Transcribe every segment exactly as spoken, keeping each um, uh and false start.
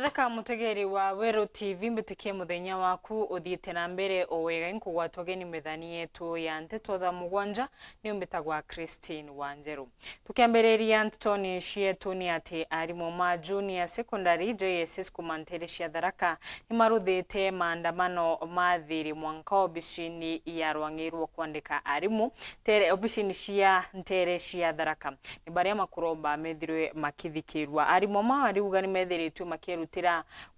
Theka mutegeri wa Weru T V, mbitikie muthenya waku uthiite na mbere o wega. Inkugwatwa ugeni methani yetu ya nteto thaa mugwanja, niu mbitagwa Christine Wanjeru. Tukiambiriria ntetoni cietu ni ati arimu ma Junior Secondary, J S S, kuma nteere cia Tharaka nimaruthite maandamano ma thiri mwanka obicini ya rwang'i rwa kwandika arimu, nteere, obicini cia nteere cia Tharaka. Ni baria makuromba methirwe makithikirwa. Arimu aa bariuga ni methiritwe makirutira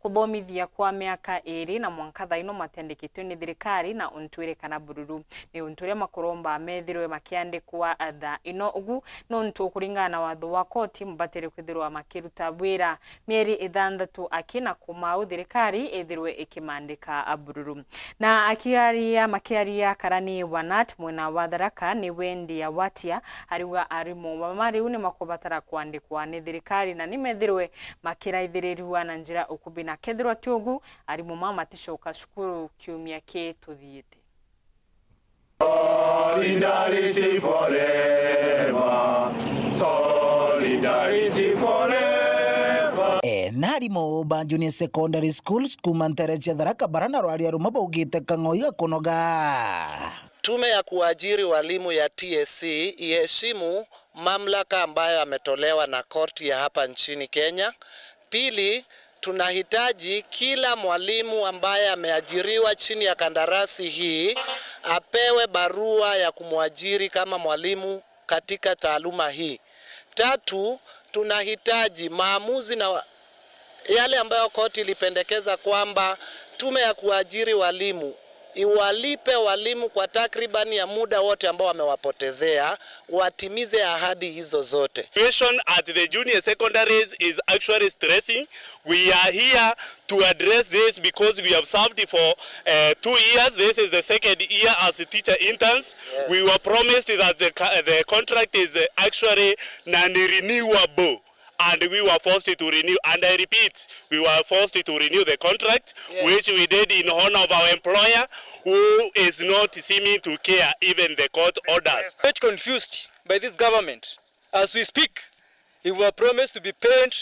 kuthomithia kwa miaka iiri na mwanka thaa ino matiandikitwe ni thirikari na untu iri kana bururu. Ni untu uria makuromba methirwe makiandikwa thaa ino ugu, nontu kuringana na watho wa koti, mabatire kwithirwa makiruta wira mieri ithanthatu aki, na kuma au thirikari ithirwe ikimandika bururu. Na akiaria, makiaria karani wa nat mwena wa Tharaka, ni Wendy Awatia, ariuga arimu bamwe riu ni makubatara kwandikwa ni thirikari na ni methirwe makiraithirirua na njira ukubi, na kethirwa ti ugu, arimu ma maticoka cukuru kiumia ki tuthiite. Solidarity forever. Solidarity forever. Eh, na arimu ba Junior Secondary Schools kuma nteere cia Tharaka bara na rwaria rumwe baugite kang'oi ga kunoga. Tume ya kuajiri walimu ya T S C iheshimu mamlaka ambayo ametolewa na korti ya hapa nchini Kenya. Pili, tunahitaji kila mwalimu ambaye ameajiriwa chini ya kandarasi hii apewe barua ya kumwajiri kama mwalimu katika taaluma hii. Tatu, tunahitaji maamuzi na yale ambayo koti ilipendekeza kwamba tume ya kuajiri walimu iwalipe walimu kwa takriban ya muda wote ambao wamewapotezea, watimize ahadi hizo zote. Situation at the junior secondaries is actually stressing. We are here to address this because we have served for, uh, two years. This is the second year as teacher interns. Yes. We were promised that the co-, the contract is, uh, actually non-renewable. And we were forced to renew. And I repeat, we were forced to renew the contract, yes, which we did in honor of our employer, who is not seeming to care even the court orders. Quite confused by this government. As we speak, we were promised to be paid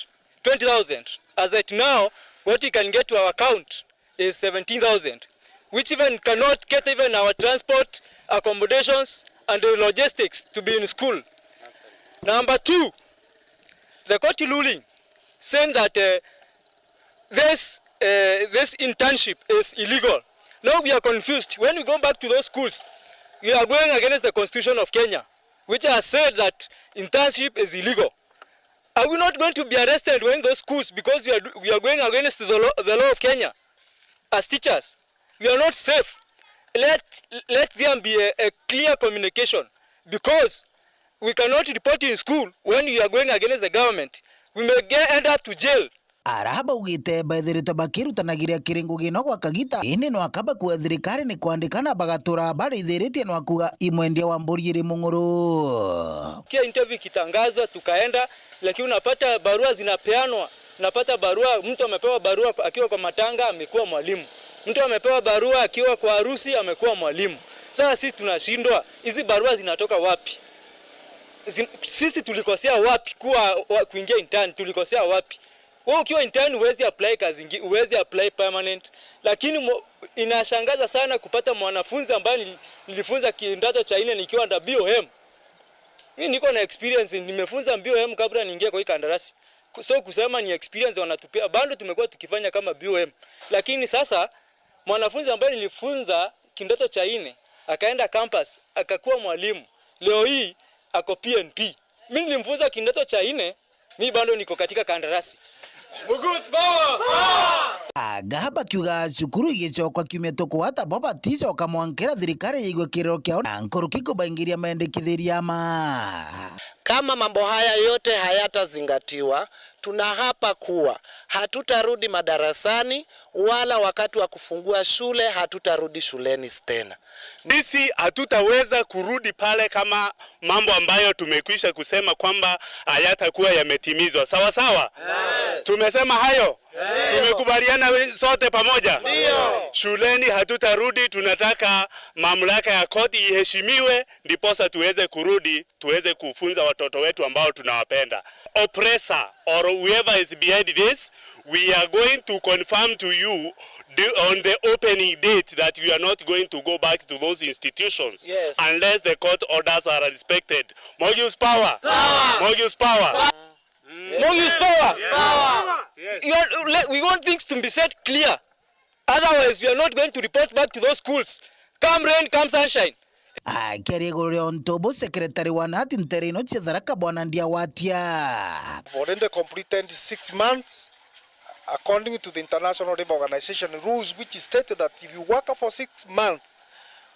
twenty thousand. As at now, what we can get to our account is seventeen thousand, which even cannot get even our transport, accommodations, and the logistics to be in school. Number two, the court ruling saying that, uh, this, uh, this internship is illegal. Now we are confused. When we go back to those schools, we are going against the Constitution of Kenya, which has said that internship is illegal. Are we not going to be arrested when those schools, because we are do-, we are going against the law, the law of Kenya as teachers? We are not safe. Let, let there be a, a clear communication, because we cannot report in school when we are going against the government. We may get, end up to jail. Ara baugite baithiritwe bakirutanagiria kiri ngugi ino gwa kagita, indi no aka bakue thirikari ni kwandika na bagatura barithiritie no akuga imwendia wa mburi iri mung'uru. Kia interview ikitangazwa, tukaenda, lakini unapata barua zinapeanwa, unapata barua, mtu amepewa barua akiwa kwa matanga, amekuwa mwalimu. Mtu amepewa barua akiwa kwa harusi, amekuwa mwalimu. Sasa sisi tunashindwa, hizi barua zinatoka wapi? Zin-, sisi tulikosea wapi kuwa, wa, kuingia intern? Tulikosea wapi? Wewe ukiwa intern huwezi apply kazi ingi-, huwezi apply permanent. Lakini mo-, inashangaza sana kupata mwanafunzi ambaye nili-, nilifunza kidato cha nne nikiwa under B O M. Mimi niko na experience, nimefunza B O M kabla niingie kwa hii kandarasi. Ku-, so kusema ni experience wanatupea, bado tumekuwa tukifanya kama B O M. Lakini sasa mwanafunzi ambaye nilifunza kidato cha nne, akaenda campus, akakuwa mwalimu, leo hii ako P N P. Mimi nilimfunza kidato cha nne, mi bado niko katika kandarasi. Muguts power! Aga bakiuga cukuru igicokwa kiumia tukugwata bo baticoka mwankira thirikari yaigue kiriro kiao na nkuruki kubaingiria mendekithiria ma. Kama mambo haya yote hayatazingatiwa, tunaapa kuwa hatutarudi madarasani wala wakati wa kufungua shule hatutarudi shuleni tena. Sisi hatutaweza kurudi pale kama mambo ambayo tumekwisha kusema kwamba hayatakuwa yametimizwa. Sawa sawa? Yes. Tumesema hayo. Tumekubaliana we-, sote pamoja? Ndio. Shuleni hatutarudi, tunataka mamlaka ya koti iheshimiwe, ndiposa tuweze kurudi, tuweze kufunza watoto wetu ambao tunawapenda. Oppressor or whoever is behind this, we are going to confirm to you the, on the opening date that we are not going to go back to those institutions. Yes. Unless the court orders are respected. Mwagius power! Power! Mwagius power! Mwagius power! Power! You are, le-, we want things to be set clear. Otherwise, we are not going to report back to those schools. Come rain, come sunshine. Akiaria iguru ria untu bu, secretary wa nati ntere ino cia Tharaka, Bwana Ndia Watia. We've already completed six months according to the International Labour Organization rules, which state that if you work for six months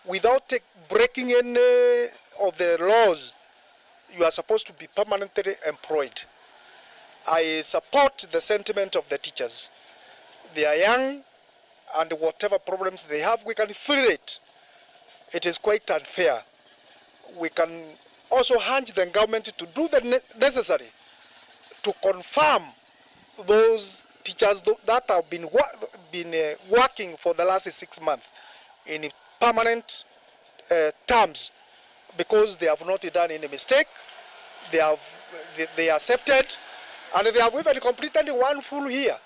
without take, breaking any of the laws, you are supposed to be permanently employed. I support the sentiment of the teachers. They are young, and whatever problems they have, we can feel it. It is quite unfair. We can also urge the government to do the ne-, necessary to confirm those teachers tho-, that have been wo-, been, uh, working for the last six months in permanent, uh, terms, because they have not done any mistake. They have, they, they are accepted, and they have even completed one full year.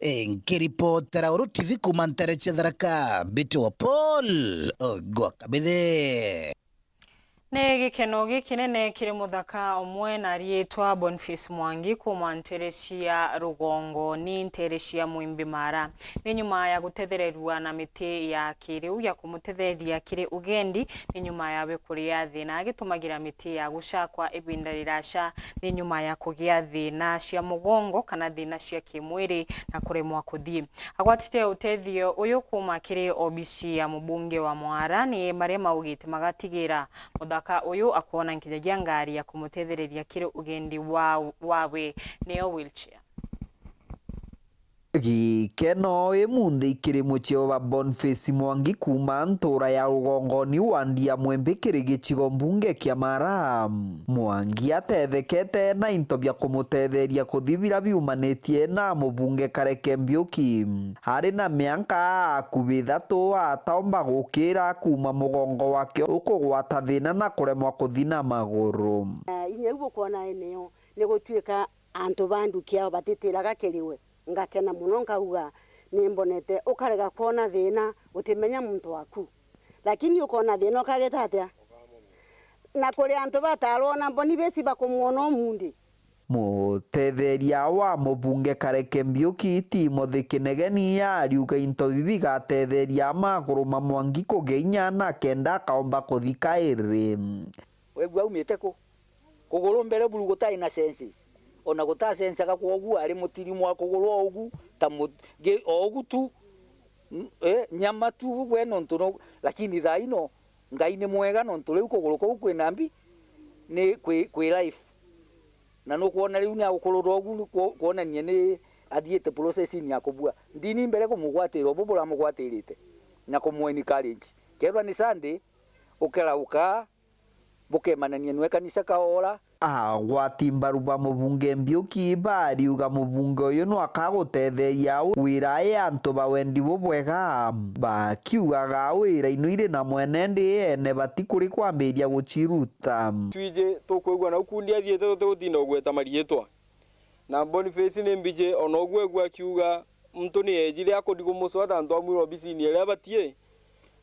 Nkiripotera Uru T V kuuma ntere cia Tharaka, mbitwa Paul Ogwa Kabithe. Ni gikeno gikinene kiri muthaka umwe na ariitwa Boniface Mwangi kuuma ntere cia Rugongo, ni ntere cia Mwimbi Mara. Ni nyuma ya gutethererua na miti ya kiriu ya kumutetheria kiri ugendi, ni nyuma ya we kuria thina agitumagira miti ya gucakwa ibinda riraca, ni nyuma ya kugia thina cia mugongo kana thina cia kimwiri na kuremwa kuthii. Agwatite utethio uyu kuuma kiri obisi ya mubunge wa Mwara, ni maria maugite magatigira muthaka uyu akwona nkinyagia ngari ya kumutethereria kiri ugendi wa, wawe, niyo wheelchair. Gikeno imunthi kiri mucii wa Boniface Mwangi kuuma ntuura ya Rugongoni wandi ya Mwimbi kiri gicigo mbunge kia Mara. Mwangi atethekete na into bia kumutetheria kuthibira biumanitie na mubunge Kareke Mbiuki. Ari na mianka akubi ithatu ataumba gukira kuuma mugongo wake ukugwata thina na kuremwa kuthi na maguru. Inya iu bukwona eneo ni gutuika antu ba nduki yao batitiraga kiri we, ngakena mono, nkauga, "Ni mbonete ukarega kwona thina, utimenya muntu waku." Lakini ukoona thina ukagita atia? Na kuri antu batarwona mboni bisi bakumwona umunthi. Mutetheria wa mubunge Kareke Mbiuki, Timothy Kinegeni, ariuga into bibi bigatetheria maguru ma Mwangi kugia inya na kenda akaomba kuthi kairi. Wegua aumite ku? Kuguru mbere buru gutai na senses. Ona gutasensaga kwogu ari mutirimu wa kuguru o ugu, ta mu-, gi-, o ugu tu. N-, eh, nyama tu we nontu no, lakini thaa ino, Ngai ni mwega nontu riu kuguru kuu kwina mbi, ni kwi, kwi life. Na nukwona riu ni agukurura ugu ni kwo-, kwonania ni athiite process-ini ya kubua. Ndini mbere kumugwatira ubu buramugwatirite na kumu encourage. Kethirwa ni Sunday, ukerauka, bukemanania nwe kanisa kaora. Agwati mbaru ba mubunge Mbiuki bariuga mubunge uyu no akagutetheria wira ai antu ba wendi bubwega, bakiugaga wira ino iri na mwene ndi ene bati kuri kwambiria guciruta. Twiji tukwigua nau kundi athiite tutigutinda kugweta mariitwa. Na Boniface ni mbiji, ona uguo egua akiuga muntu ni eejire akuthi kumucwata antu amwira obisini iria abatie,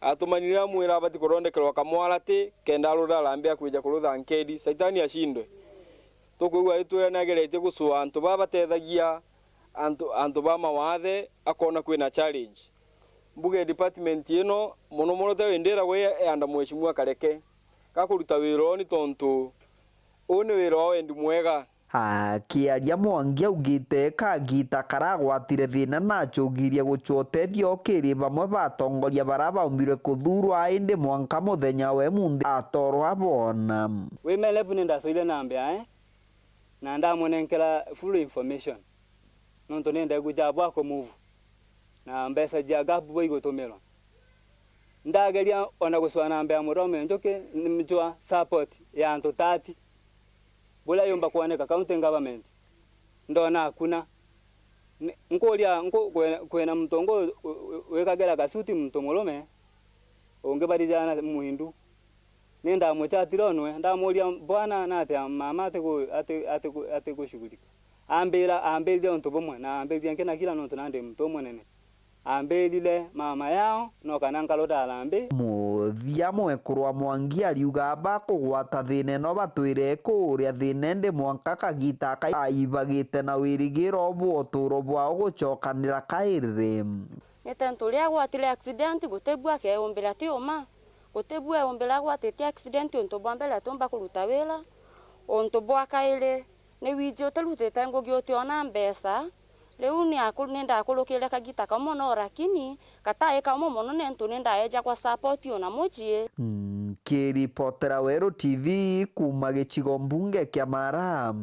atumanire amwira abati kuthondekerwa kamwarati kenda arura arambia kwija kurutha nkedi, Saitani acindwe. Tukwigua agitwira ni ageretie gucua antu baa batethagia antu, antu ba mawathe, akoona kwina challenge. Mbuge department ino, mono mono te we ndiragwa i, i under Mheshimiwa Kareke. Gakuruta wira uu ni tontu uu ni wira wa wendi mwega. Akiaria, Mwangi augite kagita karagwatire thina na acugirie gucua utethio kiri bamwe ba atongoria bara baumbirwe kuthuurwa, indi mwanka muthenya wa imunthi atorwa boona. Women rep ni ndacoire namba yae, na ndamunenkera full information, nontu ni ndegu ja bwa kumove na mbeca ja gap bwa igutumirwa. Ndageria ona gucwa namba ya Murome Njuki, njwa support ya antu thirty. Buria yumba kwoneka county government, ndona akuna. Ni-, nkuria, nku-, kwe-, kwina muntu ungi u-, u-, wikagira kasuti muntu murume, ungi barijana mwindu. Ni ndamuchatire onwe, ndamuria, "Bwana, natia mama atiku-, ati-, atiku-, atigushugurika?" Ambira, ambirire untu bumwe, na ambirire nkina kira nontu nandi muntu umunene. Ambirire mama yao, no kana nkarota arambi. Muthia mwekuru wa Mwangi ariuga bakugwata thina ino batwire kuuria thina indi mwanka kagita aka aibagite na wirigiro bwa uturo bwao gucokanira kairi. Ni tentu uria agwatire accident, guti bua akeumbira ti uma. Guti bua eumbira agwatite accident untu bwa mbere atiumba kuruta wira. Untu bwa kairi, ni wiji utirutite ngugi utiona mbeca. Riu ni aku-, ni ndakurukire kagita kamwe mono, lakini gatai kamwe mono nentu ni ndaeja kwa support ona mucii. Nkiripotera Weru T V kuuma gicigo mbunge kia Mara,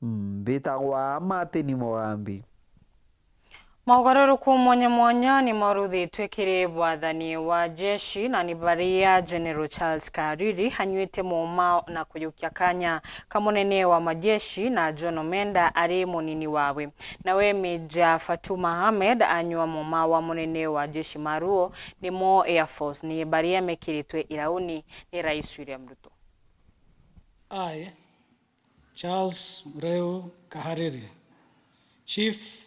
mbitagwa Martin Mugambi. Mogaruruku mwanya mwanya ni maruthitwe kiri bwathani wa jeshi, na ni baria General Charles Kariri anyuite moma na kuyukia kanya ka munene wa majeshi, na John Omenda ari munini wawe. Nawe Major Fatuma Ahmed anyua moma wa munene wa jeshi Maruo, nimo Air Force, ni baria mekiritwe irauni ni Rais William Ruto. I, Charles Mureu Kahariri, Chief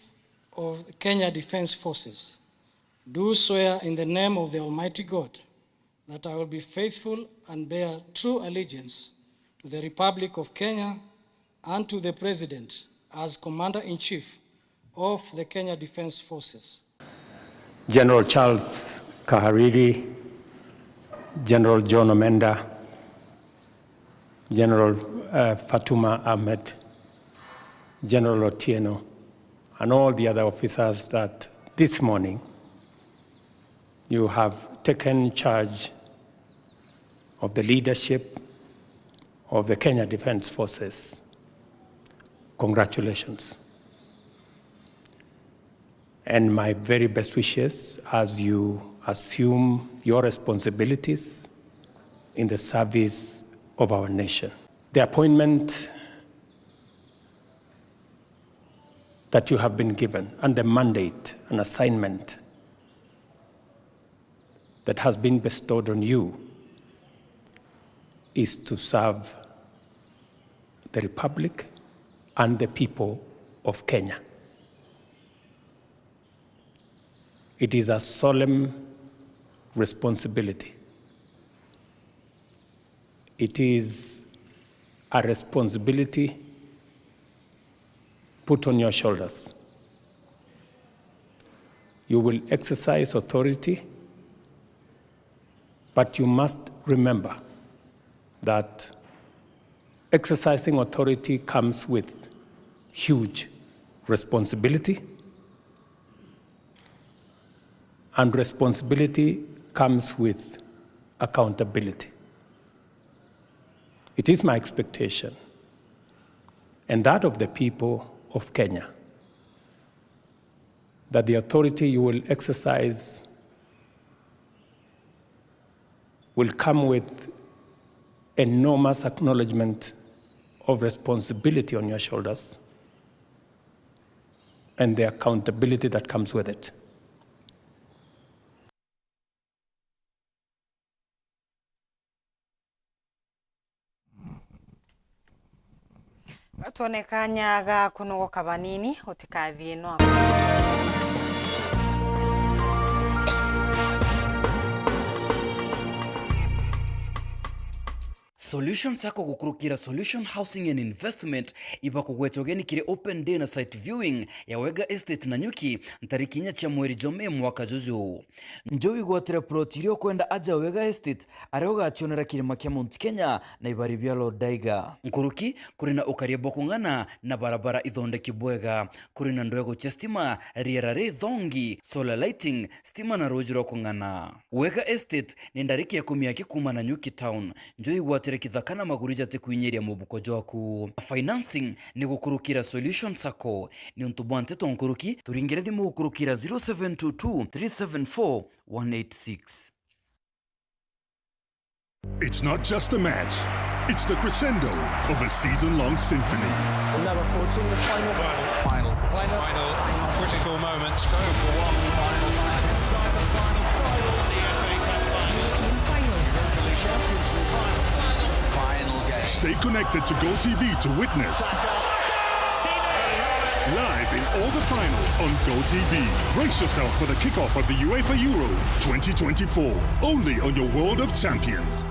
of Kenya Defence Forces, do swear in the name of the Almighty God that I will be faithful and bear true allegiance to the Republic of Kenya and to the President as Commander-in-Chief of the Kenya Defence Forces. General Charles Kahariri, General John Omenda, General, uh, Fatuma Ahmed, General Otieno, and all the other officers that this morning you have taken charge of the leadership of the Kenya Defence Forces. Congratulations. And my very best wishes as you assume your responsibilities in the service of our nation. The appointment that you have been given and the mandate and assignment that has been bestowed on you is to serve the Republic and the people of Kenya. It is a solemn responsibility. It is a responsibility put on your shoulders. You will exercise authority, but you must remember that exercising authority comes with huge responsibility, and responsibility comes with accountability. It is my expectation and that of the people of Kenya that the authority you will exercise will come with enormous acknowledgement of responsibility on your shoulders and the accountability that comes with it. Gatwone kanya ga kunogoka banini, utikathie no. Solution Sacco gukurukira Solution Housing and Investment ibakugweta ugeni kiri open day na site viewing ya Wega Estate Nanyuki ntariki inya cia mweri jwa Mei mwaka juju. Njo wigwatire plot iria ukwenda aja Wega Estate, aria ugacionera kirima kia Mount Kenya na ibari bia Lodaiga. Nkuruki, kuri na ukaria bwa kung'ana na barabara ithondeki bwega. Kuri na ndwego cia stima, riera rithongi, solar lighting, stima na ruuji rwa kung'ana. Wega Estate ni ndariki ya ikumi aki kuuma Nanyuki town. Njo igwatire kithaka na maguru jati kwinyiria mubuko jwaku. Financing ni gukurukira Solution Sacco. Niuntu bwa nteto nkuruki, turingire thimu gukurukira zero seven two two, three seven four, one eight six. It's not just a match, it's the crescendo of a season-long symphony. Now approaching the final. Final. Final. Final. Final. Moments go for one final time inside the final, final, final, the F A Cup final. European final. Europa League Champions League final. Final game. Stay connected to Go T V to witness. Saka! Saka! Live in all the finals on Go T V. Brace yourself for the kickoff of the UEFA Euros twenty twenty-four, only on your World of Champions.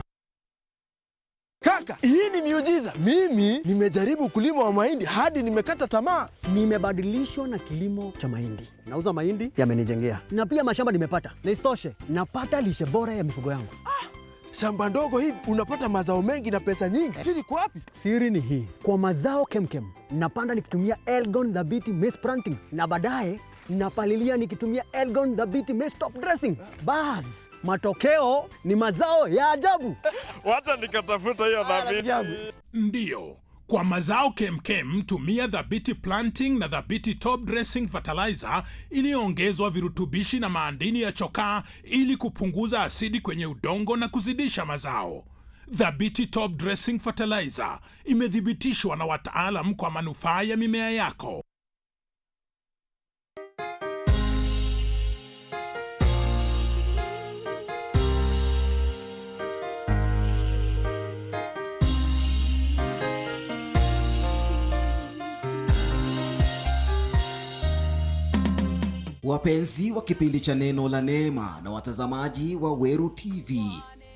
Kaka, hii ni miujiza. Mimi nimejaribu ukulima wa mahindi hadi nimekata tamaa. Nimebadilishwa na kilimo cha mahindi. Nauza mahindi, yamenijengea. Na pia mashamba nimepata. Na isitoshe, napata lishe bora ya mifugo yangu. Ah, shamba ndogo hivi, unapata mazao mengi na pesa nyingi. Siri iko wapi? Siri ni hii. Kwa mazao kemkem, napanda nikitumia Elgon Dhabiti Maize Planting. Na baadaye, napalilia nikitumia Elgon Dhabiti Maize Top Dressing. Bas, matokeo ni mazao ya ajabu. Wacha nikatafuta hiyo Dhabiti. Ajabu. Ndio, kwa mazao kemkem, tumia Dhabiti Planting na Dhabiti Top Dressing Fertilizer iliyoongezwa virutubishi na maandini ya chokaa ili kupunguza asidi kwenye udongo na kuzidisha mazao. Dhabiti Top Dressing Fertilizer imethibitishwa na wataalam kwa manufaa ya mimea yako. Wapenzi wa kipindi cha Neno la Neema na watazamaji wa Weru T V,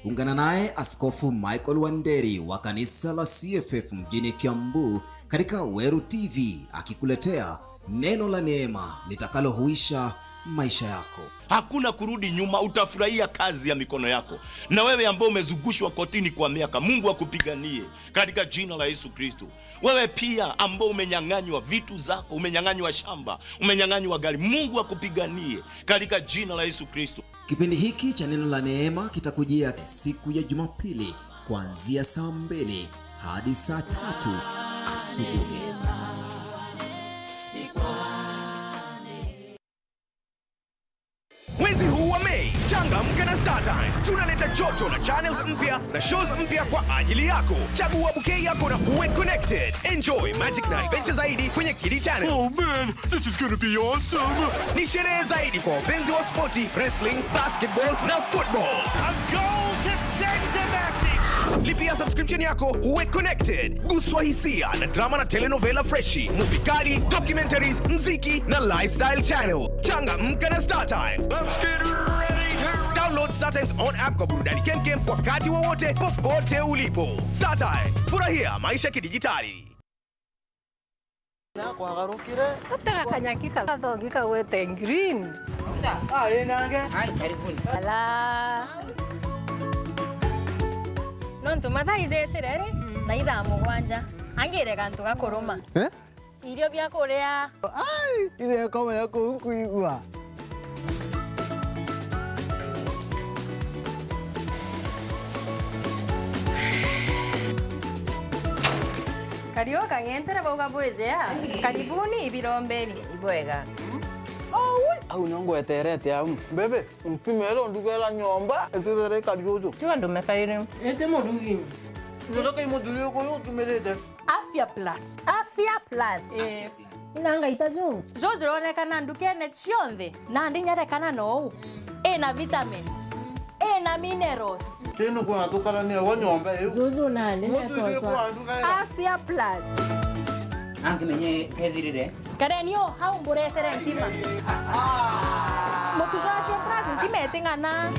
ungana naye Askofu Michael Wanderi wa kanisa la C F F mjini Kiambu katika Weru T V, akikuletea neno la neema litakalohuisha maisha yako. Hakuna kurudi nyuma, utafurahia kazi ya mikono yako. Na wewe ambao umezungushwa kotini kwa miaka, Mungu akupiganie katika jina la Yesu Kristo. Wewe pia ambao umenyang'anywa vitu zako, umenyang'anywa shamba, umenyang'anywa gari, Mungu akupiganie katika jina la Yesu Kristo. Kipindi hiki cha Neno la Neema kitakujia siku ya Jumapili kuanzia saa mbili hadi saa tatu asubuhi. Mwezi huu wa Mei, changamka na StarTimes. Tunaleta joto na channels mpya na shows mpya kwa ajili yako. Chagua bouquet yako na uwe connected. Enjoy magic na adventure zaidi kwenye Kidi Channel. Oh man, this is gonna be awesome! Ni sherehe zaidi kwa wapenzi wa spoti, wrestling, basketball na football. A goal to send a message. Lipia subscription yako, uwe connected. Guswa hisia na drama na telenovela freshi, movie kali, documentaries, mziki na lifestyle channel. Changamka na StarTimes. Let's get ready to Download StarTimes on app kwa burudani kemkem wakati wowote, popote ulipo. StarTimes, furahia maisha kidijitali. Nakwagarukire. Atega kanyaki kathongi kagwete green. Ah, ĩ nange. Ai, karibuni. Ala. Nontu mathaa ijetire ri, na ithaa mugwanja. Angire gantu ga kuruma. Eh? Irio bia kuria. Ai, ithe akoma ya kuu nkuigua. Kariu kang'entere bauga bwijea. Karibuni ibirombeni. Ibwega. Aui, au nio ngweterete au. Bebe, ntumire undugera nyomba, itithere ikari uju. Tiga ndume kairi. Iti murugi. Nyotoka imuthuri uyu utumirite. Afya Plus. Afya Plus. Eh. Ina ngaita ju? Ju juronekana ndukene cionthe, nandi nyarekana nou. Ina vitamins, ina minerals. Kinu kuna tukarania wa nyomba iu. Juju nandi. Mutu icio nekoswa. Kwa nduka ira. Afya Plus. Angimenye kethirire. Kareni o hau mburetere ntima. Mutu jwa Afya Plus ntima iting'ana.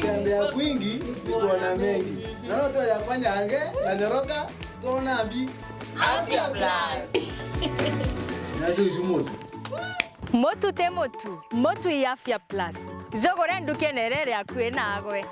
Tembea kwingi ni kuona mengi. Naona tu yakwa nyange na nyoroka, tuona mbi. Afya Plus. Nacio icu mutu. Mutu ti mutu, mutu i Afya Plus. Jugure ndukene iria iri akui nagwe.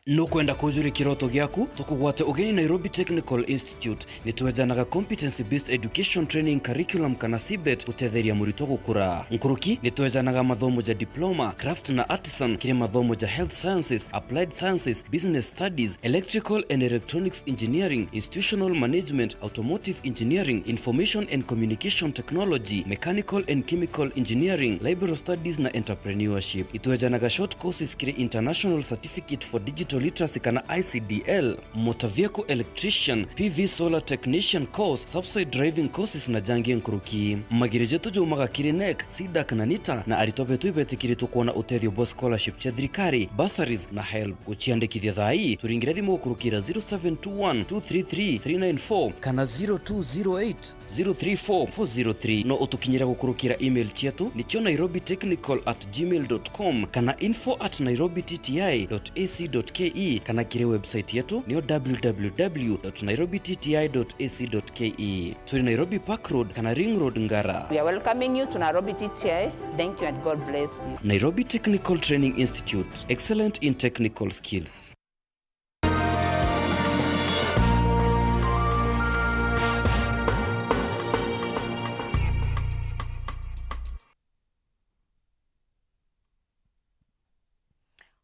Nukwenda kujuria kiroto giaku? Tukugwate ugeni Nairobi Technical Institute. Nitwejanaga competency based education training curriculum kana C B E T gutetheria muritwa gukura. Nkuruki, nitwejanaga mathomo ja diploma, craft na artisan kiri mathomo ja health sciences, applied sciences, business studies, electrical and electronics engineering, institutional management, automotive engineering, information and communication technology, mechanical and chemical engineering, liberal studies na entrepreneurship. Itwejanaga short courses kiri International Certificate for Digital Literacy kana I C D L, motor vehicle electrician, P V solar technician course, subside driving courses na jangi nkuruki. Magiro jetu jaumaga kiri NEC, CDAC na NITA, na aritwa betu ibetikiritwe kwona utethio bwa scholarship cia thirikari, bursaries na help. Guciandikithia thaa ii, turingire thimu gukurukira zero seven two one two three three three nine four kana zero two zero eight zero three four four zero three. No utukinyira gukurukira email cietu, nicio nairobi technical at gmail dot com kana info at nairobi T T I dot A C dot K E, kana kiri website yetu, niyo W W W dot nairobi T T I dot A C dot K E. Turi Nairobi Park Road kana Ring Road, Ngara. We are welcoming you to Nairobi T T I. Thank you and God bless you. Nairobi Technical Training Institute, excellent in technical skills.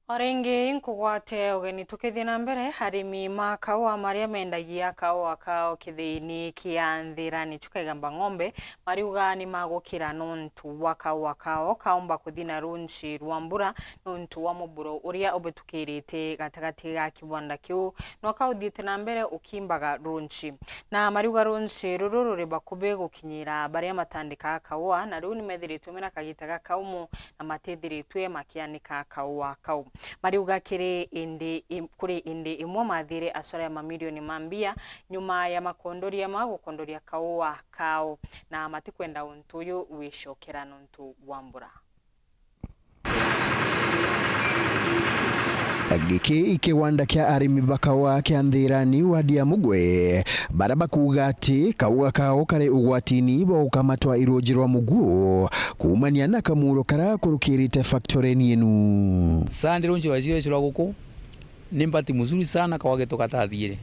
O ringi nkugwate ugeni tukithie na mbere, arimi ma kaua maria mendagia kaua kao kithiini kia Nthirani Chuka Igamba Ng'ombe mariuga ni magukira nontu wa kaua kao kaumba kuthi na runci rwa mbura nontu wa muburo uria ubitukirite gatagati ga kibanda kiu nwaka uthiite na mbere ukimbaga runci. Na mariuga runci ruru ruri bakubi gukinyira baria matandikaga kaua, na riu ni methiritwe mena kagita gakaumu na matithiritwe makianika kaua kau. Mariuga kiri indi im-, kuri indi imwe mathire asara ya mamirioni ma mbia nyuma ya makondoria ma gukondoria kaua kao, na matikwenda untu uyu wicokera nontu wa mbura. Giki i kiwanda kia arimi ba kaua kia Nthirani wadi ya Mugwe, baria bakuuga ati kaua kao kari ugwatini bwa gukamatwa i ruuji rwa Muguo kuumania na kamuuro karia kurukirite factory-ini inu. Sandi runji rwa ciro ciro guku, ni mbati mzuri sana, kaua getu gatathiire.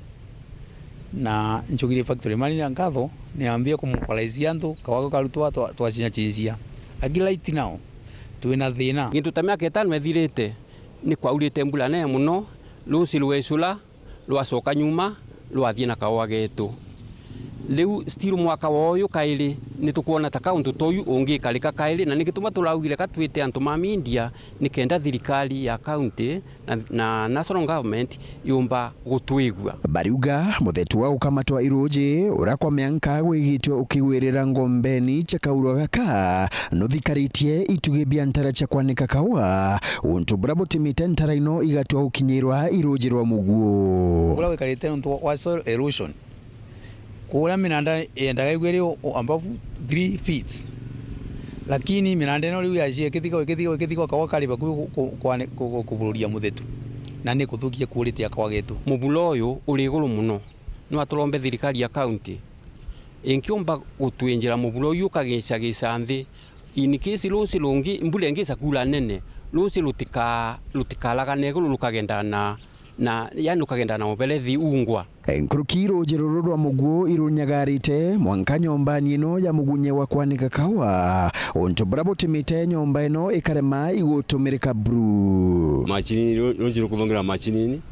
Na nchugire factory manager nkatho, niambia kumukolaisia antu, kaua gau karutwa twa-, twacinyachinjia. Aki right now, twina thina. Gintu ta miaka itano ithirite, ni kwaurite mbura nene mono, ruuci rwecura, rwacoka nyuma, rwathie na kaua getu. Riu still mwaka wa uyu kairi, ni tukwona ta ka untu ta uyu ungikarika kairi, na ni gituma turaugire ka twite antu ma media, nikenda thirikari ya county na, na national government yumba gutwigua. Bariuga muthetu wa gukamatwa i ruuji, uria kwa mianka gwigitwe ukigwirira ngombeni cia kauro gaka, nuthikaritie itugi bia ntara cia kwanika kaua, untu buria butimite ntara ino igatua gukinyirwa i ruuji rwa Muguo. Uria wikarite nontu wa soil erosion, kuria minanda yendaga igwe iri o-, o-, above three feet. Lakini minanda ino riu yacia ikithigwa, ikithigwa, ikithigwa, kaua kari bakuhi ku-, ku-, kwane-, ku-, ku-, kubururia muthetu. Na ni kuthukia quality ya kaua getu. Muburo uyu uri iguru mono. No aturombe thirikari ya county ingiumba gutwinjira muburo uyu ukagicagica nthi. In case ruuci rungi, mbura ingica kuura nene, ruuci rutika-, rutikaragane iguru rukagenda na na, yani, ukagenda na muberethi ungwa. Nkuruki ruuji ruru rwa Muguo irunyagarite mwanka nyombani ino ya mugunye wa kwanika kaua, untu buria butimite nyomba ino ikarema igutumirika buru. Macini, ru-, ruuji rukuthungira macinini,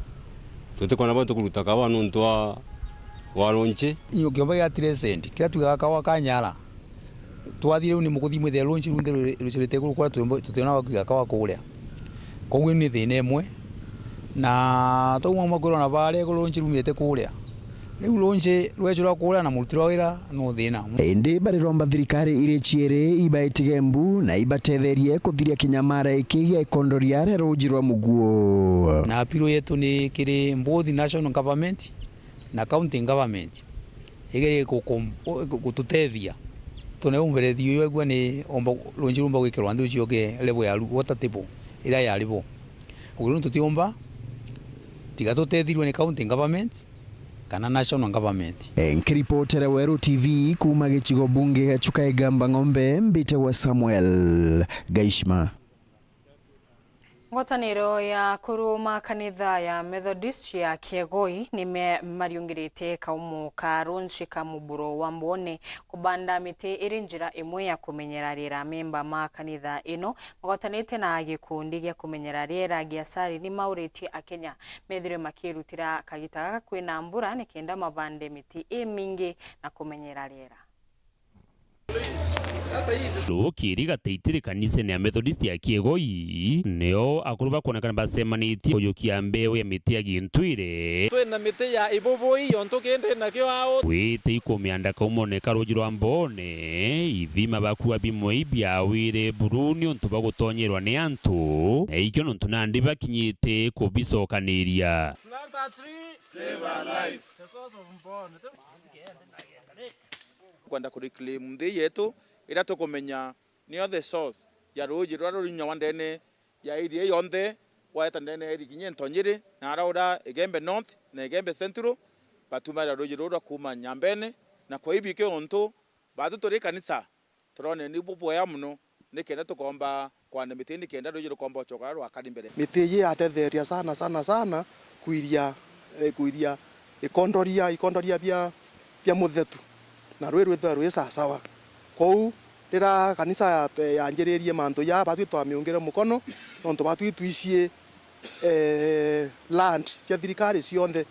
tutikwona bau tukuruta kaua nontu wa, wa ruuji. Kiumba gia Tresendi, kiria tuigaga kaua ka Nyara, twathire riu ni mukuthi mwithire ruuji runthe rwi-, rwicurite iguru kuria tuti-, tutiona wa kwiga kaua kuria. Koguo ni thina imwe. Na twauma mwa kwirwa na baria iguru ruuji rumite kuria. Riu ruuji rwecura kuria na muruti rwa wira no thina. Indi bariromba thirikari iri ciiri ibaitige mbu na ibatetherie kuthiria kinyamara iki gia ikondoria ria ruuji rwa Muguo. Na appeal yetu ni kiri both national government na county government. Igerie gukum-, gu-, gututethia. Twone umberethi uyu egua ni omba, ruuji rumba gwikirwa nthi ucioke level ya ru-, water table iria yari bo. Uguo riu tutiumba, tiga tutethirwe ni county government kana national government. Nkiripotera Weru T V kuuma gicigo bunge gia Chuka Igamba Ng'ombe, mbitagwa Samuel Gaishma. Ngwataniro ya akuru ma kanitha ya Methodist ya Kiegoi ni me-, mariungirite kaumo ka runci ka muburo wa Mbone kubanda miti iri njira imwe ya kumenyera riera. Amemba ma kanitha ino magwatanite na gikundi gia kumenyera riera gia Sari ni mauritie Akenya methirwe makirutira kagita gaka kwina mbura nikenda mabande miti imingi na kumenyera riera. Rukiri gateitiri kanisene ya Methodist ya Kiegoi, nio akuru bakwonekana bacemanitie kujukia mbeu ya miti ya gintwire. Twina miti ya ibubui, yontu kindi nakio ao. Wite ikumianda kaumone ka ruji rwa Mbone, ithima bakua bimwe ibiawire buru niuntu bwa gutonyerwa ni antu, na ikio nontu nandi bakinyite kubicokaniria. Plant a tree, save a life. The source of Mbone. Kwenda ku reclaim nthi yetu iria tukumenya niyo the source ya ruuji ruria rurinywa ndene ya area yonthe, waeta ndene ya area kinya Ntonyiri, na araura Igembe North na Igembe Central, batumaira ruuji ruu rwa kuuma Nyambene. Na kwa ibi kiuntu, batu turi kanisa, turone ni bubwea mono, nikenda tukomba kwanda miti nikenda ruuji rukomba gucoka ruria rwakari mbere. Miti iji yatetheria sana, sana, sana kwiria, eh, kwiria ikondoria, ikondoria bia, bia muthetu, na rwi rwithirwa rwi sasawa. Kwou riria kanisa ya-, yanjiririe mantu jaa, batwi twamiungire mukono, nontu batwi twicii, eh, land cia thirikari cionthe,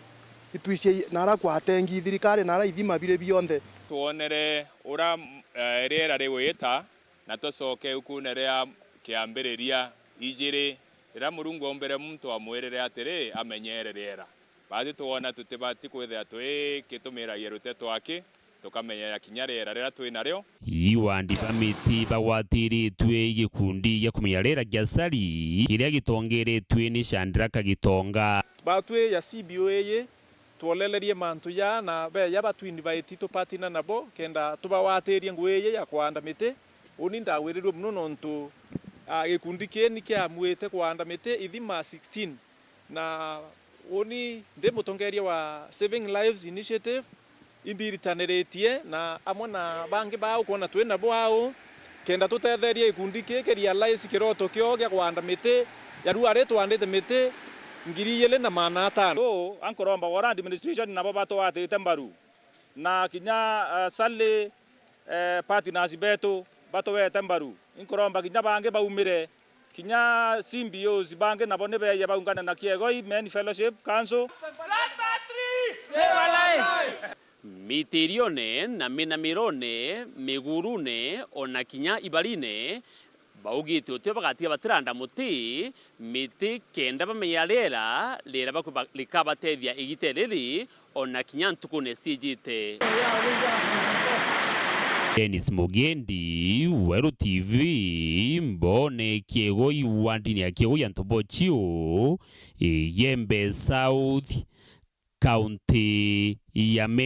itwicii nara kwatengi thirikari, nara ithima biri bionthe. Twonere uria, eh, riera rigwita, na tucoke ukuune ria kiambiriria ijiri, riria Murungu aumbire muntu amwirire atiri, amenyere riera. Bati twona tutibati kwithira twi kitumiragia ruteto aki, tukamenyera kinya riera riria twi nario. Iwandi ba miti bagwatiritue i gikundi gia kumenya riera gia Sari, kiria gitongeretue ni Shadrack Gitonga. Batwi ya C B O iji, twolelerie mantu jaa, na beja batu invite tupartner nabo, kenda tubawatirie ngui iji ya kwanda miti. Uni ndawirirue mono nontu, ah, gikundi kii ni kiamuite kwanda miti ithima sixteen, na uni ndi mutongeria wa Saving Lives Initiative, indiritaniritie na amwe na bangi baa ukwona twi nabo au, kenda tutetherie gikundi kii ki realize kiroto kioo gia kwanda miti ya riu ari twandite miti ngiri ijiri na magana atano. Uu, ankuromba wara administration nabo batwatite mbaru, na kinya, eh, Sally, eh, partners betu batwete mbaru. Inkuromba kinya bangi baumire, kinya C B Os bangi nabo ni beeje baungane na Kiegoi Men Fellowship Council. Mitirione na minamirone, migurune, ona kinya ibarine, baugite utio bagatiga batiranda muti, miti kenda bamenya riera, riera baku-, ba-, rikabatethia igita riri, ona kinya ntukune ciijite. Dennis Mugendi, Weru T V, Mbone Kiegoi, wandini ya Kiegoi ya Ntobochio, Igembe South, kaunti ya Meru.